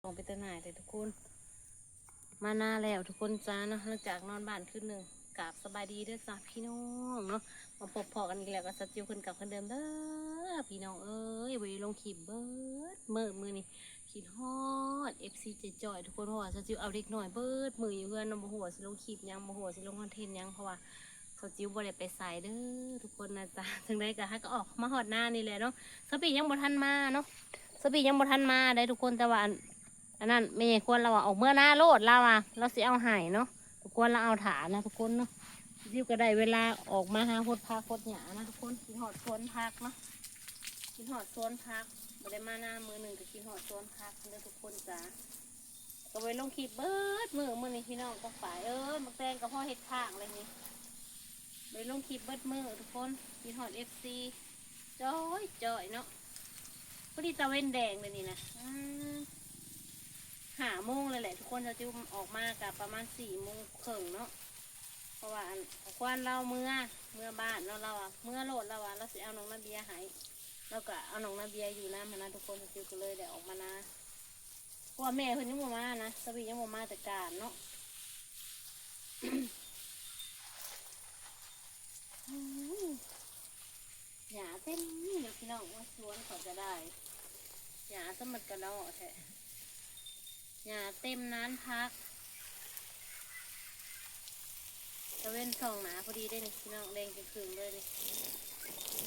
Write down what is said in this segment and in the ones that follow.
ອອກໄປແຕ່ໜ້າເດ້ທຸກຄົນ ມານາແລ້ວທຸກຄົນຈ້າເນາະ. ຫຼັງຈາກນອນບ້ານຄືນໜຶ່ງ ກາບສະບາຍດີເດີຈ້າພີ່ນ້ອງເນາະ. ມາພົບພໍ້ກັນອີກແລ້ວກັບສາວຈິວຄືນເກົ່າຄືນເດີມເດີພີ່ນ້ອງເອີຍ. ບໍ່ໄດ້ລົງຄລິບເບິດມື້ ມື້ນີ້ຄິດຮອດເອັຟຊີຈ່ອຍໆ ທຸກຄົນ ເພາະວ່າສາວຈິວເອົາເດັກນ້ອຍເບິດມື້ຢູ່ເຮືອນເນາະ. ບໍ່ຮູ້ວ່າຊິລົງຄລິບຫຍັງ ບໍ່ຮູ້ວ່າຊິລົງຄອນເທັນຫຍັງ ເພາະວ່າ ສາວຈິວບໍ່ໄດ້ໄປໃສເດີທຸກຄົນນະຈ໊ະ. ຈັ່ງໃດກໍຫາກໍອອກມາຮອດນານີ້ແຫຼະເນາະ. ສາວປີຍັງບໍ່ທັນມາເນາະ ສາວປີຍັງບໍ່ທັນມາໄດ໋ທຸກຄົນ ແຕ່ວ່າອັນ ອັນນັ້ນແມ່ຍາຍຄວນລາວວ່າອອກເມືອນາໂລດ ລາວວ່າລາວຊິເອົາໃຫ້ເນາະ. ຄວນລາວເອົາຖ້ານະທຸກຄົນເນາະ. ສາວຈິວກໍໄດ້ເວລາອອກມາຫາຫົດຜັກຫົດຫຍ້ານະທຸກຄົນ. ກິນຮອດສວນຜັກເນາະ ກິນຮອດສວນຜັກ. ບໍ່ໄດ້ມານາມື້ໜຶ່ງກໍກິນຮອດສວນຜັກເດີທຸກຄົນຈ້າ. ກໍໄປລົງຄລິບເບິດມື້ ມື້ນີ້ພີ່ນ້ອງປ້ອງປາຍເອີຍ. ໝາກແຕງກໍພໍເຮັດຄ້າງແລ້ວນີ້ ໄປລົງຄລິບເບິດມື້ທຸກຄົນ. ຄິດຮອດເອັຟຊີຈ້ອຍໆເນາະ. ພໍດີຕາເວັນແດງເດນີ້ນະ ອາ ຫ້າໂມງແລ້ວແຫຼະທຸກຄົນ. ສາວຈິວອອກມາກໍປະມານສີ່ໂມງເຄິ່ງເນາະ ເພາະວ່າອັນ ຄວນລາວເມືອ ເມືອບ້ານເນາະ. ລາວວ່າເມືອໂລດ ລາວວ່າລາວຊິເອົານ້ອງນາເບຍໃຫ້ ລາວກໍເອົານ້ອງນາເບຍຢູ່ນຳຫັ້ນນະທຸກຄົນ. ສາວຈິວກໍເລີຍໄດ້ອອກມານາ ເພາະວ່າແມ່ເພິ່ນຍັງບໍ່ມານະ ສາວບີຍັງບໍ່ມາແຕ່ການເນາະ. ຫຍ້າເຕັມຢູ່ພີ່ນ້ອງ ວ່າສວນຂ້ອຍກໍໄດ້ ຫຍ້າຊະມັນກະເນາະແທ້. ຫຍ້າເຕັມນານຜັກ. ຕາເວັນສ່ອງໜ້າພໍດີເດ້ນີ້ພີ່ນ້ອງ ແດງຈຶ່ງຄຶ່ງເລີຍນີ້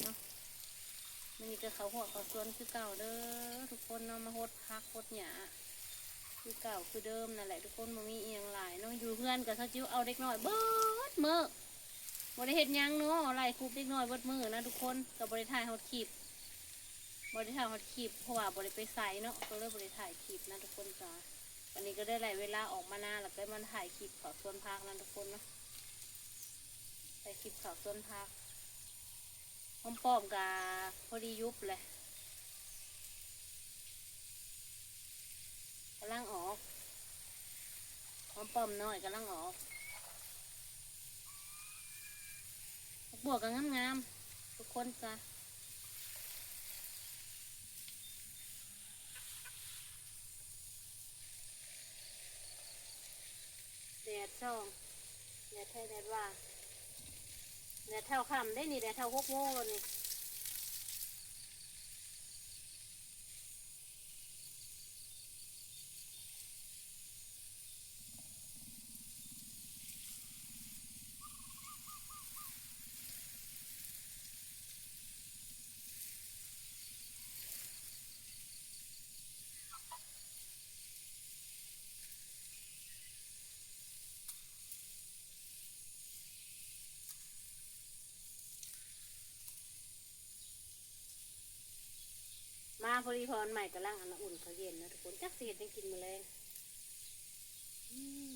ເນາະ. ມື້ນີ້ກໍເຂົ້າຮົ້ວເຂົ້າສວນຄືເກົ່າເດີທຸກຄົນເນາະ ມາຫົດຜັກຫົດຫຍ້າຄືເກົ່າຄືເດີມນັ້ນແຫຼະທຸກຄົນ. ບໍ່ມີອີ່ຫຍັງຫຼາຍເນາະ ຢູ່ເຮືອນກໍສາວຈິວເອົາເດັກນ້ອຍເບິດມື້ ບໍ່ໄດ້ເຮັດຫຍັງເນາະ ໄລ່ຄຸບເດັກນ້ອຍເບິດມື້ນະທຸກຄົນ. ກໍບໍ່ໄດ້ຖ່າຍຮອດຄລິບ ບໍ່ໄດ້ຖ່າຍຮອດຄລິບ ເພາະວ່າບໍ່ໄດ້ໄປໃສເນາະ ກໍເລີຍບໍ່ໄດ້ຖ່າຍຄລິບນະທຸກຄົນຈ້າ. ອັນນີ້ກໍໄດ້ໄດ້ເວລາອອກມານາ ແລ້ວກໍມາຖ່າຍຄລິບເຂົ້າສວນຜັກນະທຸກຄົນເນາະ ຖ່າຍຄລິບເຂົ້າສວນຜັກ. ຫອມປ້ອມກະພໍດີຢຸບແຫຼະ ກຳລັງອອກ ຫອມປ້ອມນ້ອຍກຳລັງອອກ. ໝາກບົວກໍງາມໆ ທຸກຄົນຈ້າ. ແດດສ່ອງ ແດດແທ້ແດດວ່າ ແດດເທົ່າຄ່ຳເດ້ນີ້ ແດດເທົ່າຫົກໂມງແລ້ວນີ້. ມາພໍດີ ພໍ່ອັນໃໝ່ກຳລັງອັນນ່າອຸ່ນເຂົ້າເຢັນນະທຸກຄົນ ຈັກຊິເຮັດຫຍັງກິນມື້ແລງ. ອືມ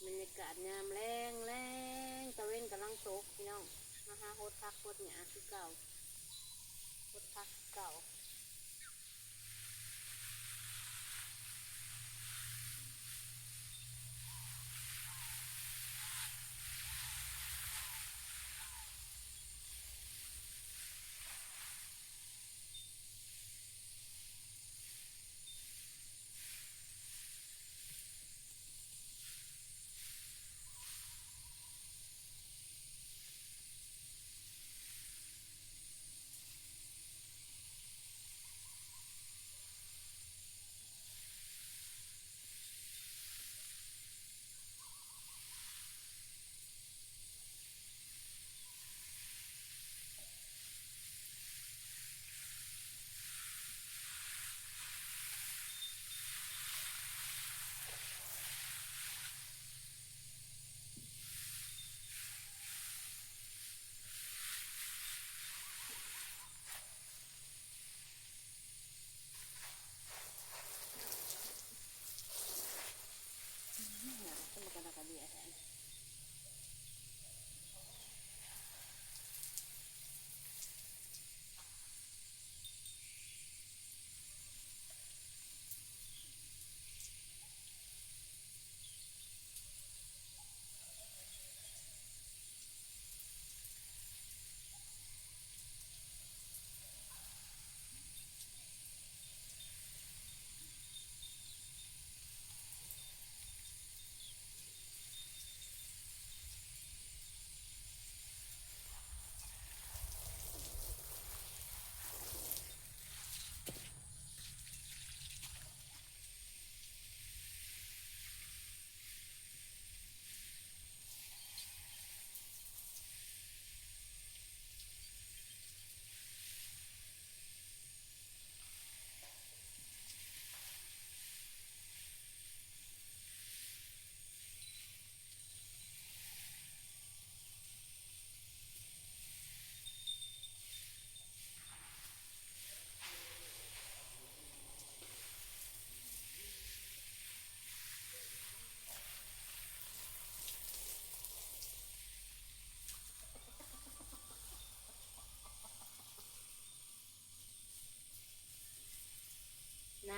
ບັນຍາກາດຍາມແລງ ແລງ ຕາເວັນກຳລັງຕົກພີ່ນ້ອງ ມາຫາຫົດຜັກຫົດຫຍ້າຄືເກົ່າ ຫົດຜັກຄືເກົ່າ. ເ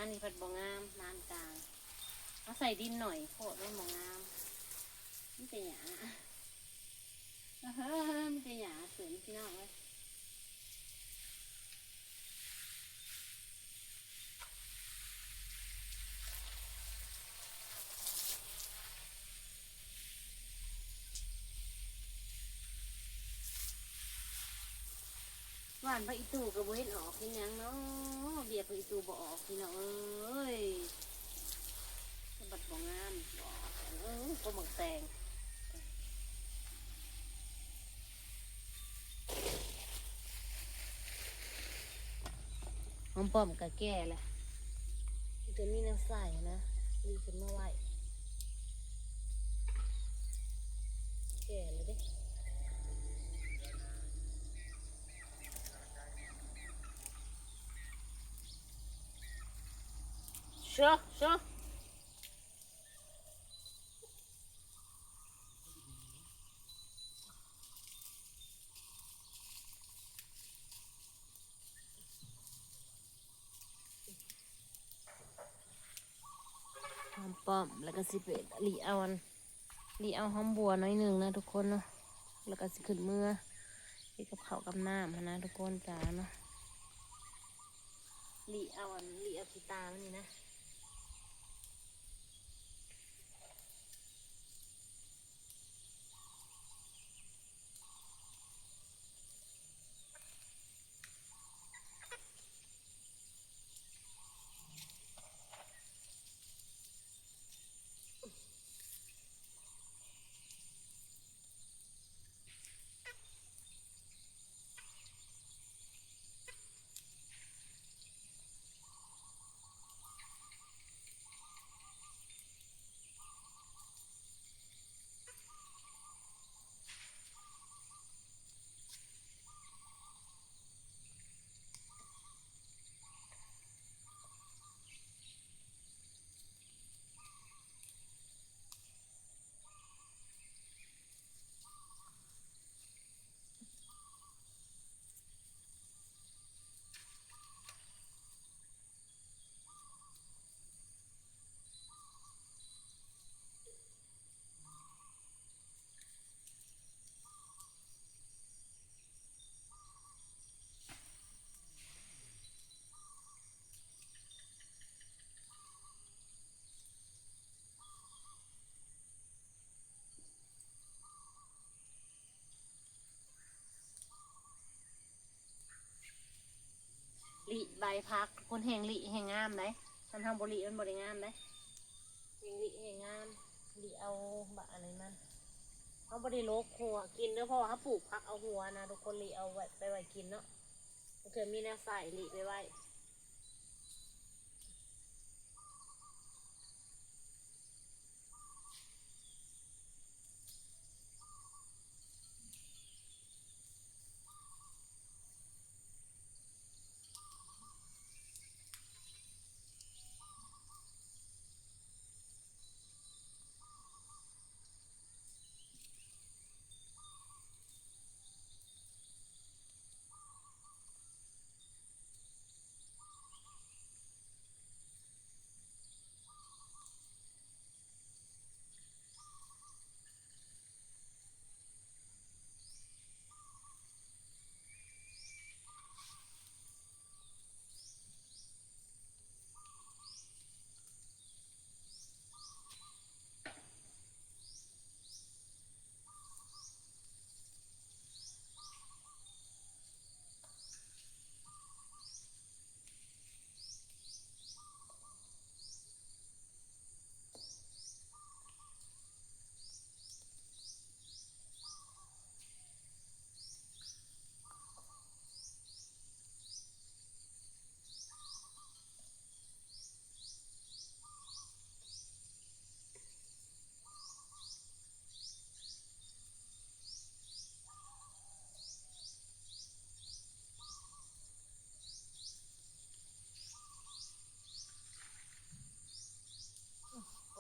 ອັນນີ້ພັດບໍ່ງາມ ນ້ຳກາງ ເຮົາໃສ່ດິນໜ້ອຍໂພດ ມັນບໍ່ງາມ ມີແຕ່ຫຍ້າ ເຮີ ມີແຕ່ຫຍ້າຂຶ້ນ ພີ່ນ້ອງເອີຍ. ຫວ່ານຜັກອີ່ຕູກໍບໍ່ເຫັນອອກເປັນຫຍັງເນາະ ເບ້ຍຜັກອີ່ຕູບໍ່ອອກ ພີ່ນ້ອງເອີຍ ສະບັດບໍ່ງາມ ບໍ່ອອກ ເອີ ກໍໝາກແຕງ ຫອມປ້ອມກໍແກ່ແລ້ວ ຕົວນີ້ນະໃສ່ນະ ລີ້ຂຶ້ນມາໄວ້ ແກ່ແລ້ວເດ້. ຫອມປ້ອມ ແລ້ວກໍຊິໄປລີ້ເອົາອັນ ລີ້ເອົາຫອມບົວໜ້ອຍໜຶ່ງນະທຸກຄົນເນາະ ແລ້ວກໍຊິຂຶ້ນເມືອເຮັດກັບເຂົ້າກັບນ້ຳຫັ້ນນະທຸກຄົນຈ້າເນາະ ລີ້ເອົາອັນ ລີ້ເອົາຂີ້ຕາມັນນີ້ນະ. ລີ້ໃບຜັກ ຄົນແຮ່ງລີ້ແຮ່ງງາມໄດ໋ ຄັນເຮົາບໍ່ລີ້ມັນບໍ່ໄດ້ງາມໄດ໋ ແຮ່ງລີ້ແຮ່ງງາມ ລີ້ເອົາບະອັນນັ້ນມັນ ເຮົາບໍ່ໄດ້ລົກຫົວກິນເດີ ເພາະວ່າເຮົາປູກຜັກເອົາຫົວນະທຸກຄົນ ລີ້ເອົາໄວ້ ໄປໄວ້ກິນເນາະ ບາງເທື່ອມີແນວໃສ່ລີ້ໄປໄວ້.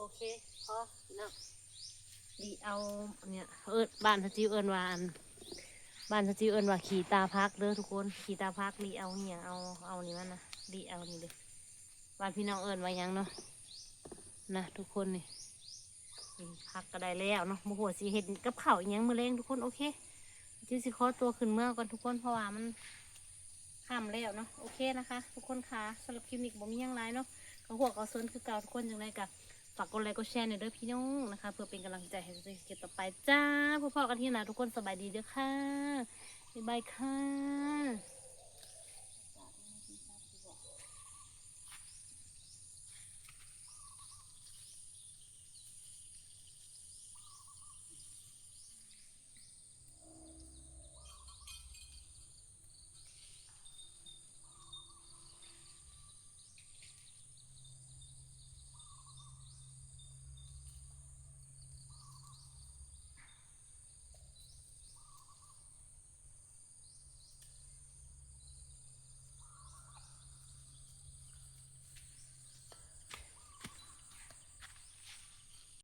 ໂອເຄ ພໍພີ່ນ້ອງ ລີ້ເອົາອັນເນີ້ຍ ເອີ້ນ ບ້ານສາວຈິວເອີ້ນວ່າອັນ ບ້ານສາວຈິວເອີ້ນວ່າຂີ້ຕາຜັກເດີທຸກຄົນ ຂີ້ຕາຜັກ ລີ້ເອົາຫຍັງ ເອົາ ເອົານີ້ມັນນະ ລີ້ເອົານີ້ເດີ. ວ່າພີ່ນ້ອງເອີ້ນວ່າຫຍັງເນາະ ນະທຸກຄົນນີ້. ນີ້ຜັກກໍໄດ້ແລ້ວເນາະ ບໍ່ຮູ້ວ່າຊິເຮັດກັບເຂົ້າອີ່ຫຍັງມື້ແລງທຸກຄົນ. ໂອເຄ ຈິວຊິຂໍຕົວຂຶ້ນເມືອກ່ອນທຸກຄົນ ເພາະວ່າມັນຄ່ຳແລ້ວເນາະ. ໂອເຄນະຄະທຸກຄົນຄະ ສຳລັບຄລິບນີ້ກໍບໍ່ມີຫຍັງຫຼາຍເນາະ ເຂົ້າຮົ້ວເຂົ້າສວນຄືເກົ່າທຸກຄົນ. ຈັ່ງໃດກໍຝາກກົດໄລກົດແຊແດ່ເດີພີ່ນ້ອງນະຄະ ເພື່ອເປັນກຳລັງໃຈໃຫ້ເຮັດຕໍ່ໄປຈ້າ. ພົບພໍ້ກັນທີໜ້າທຸກຄົນ ສະບາຍດີເດີຄ່ະ ບາຍບາຍຄ່ະ.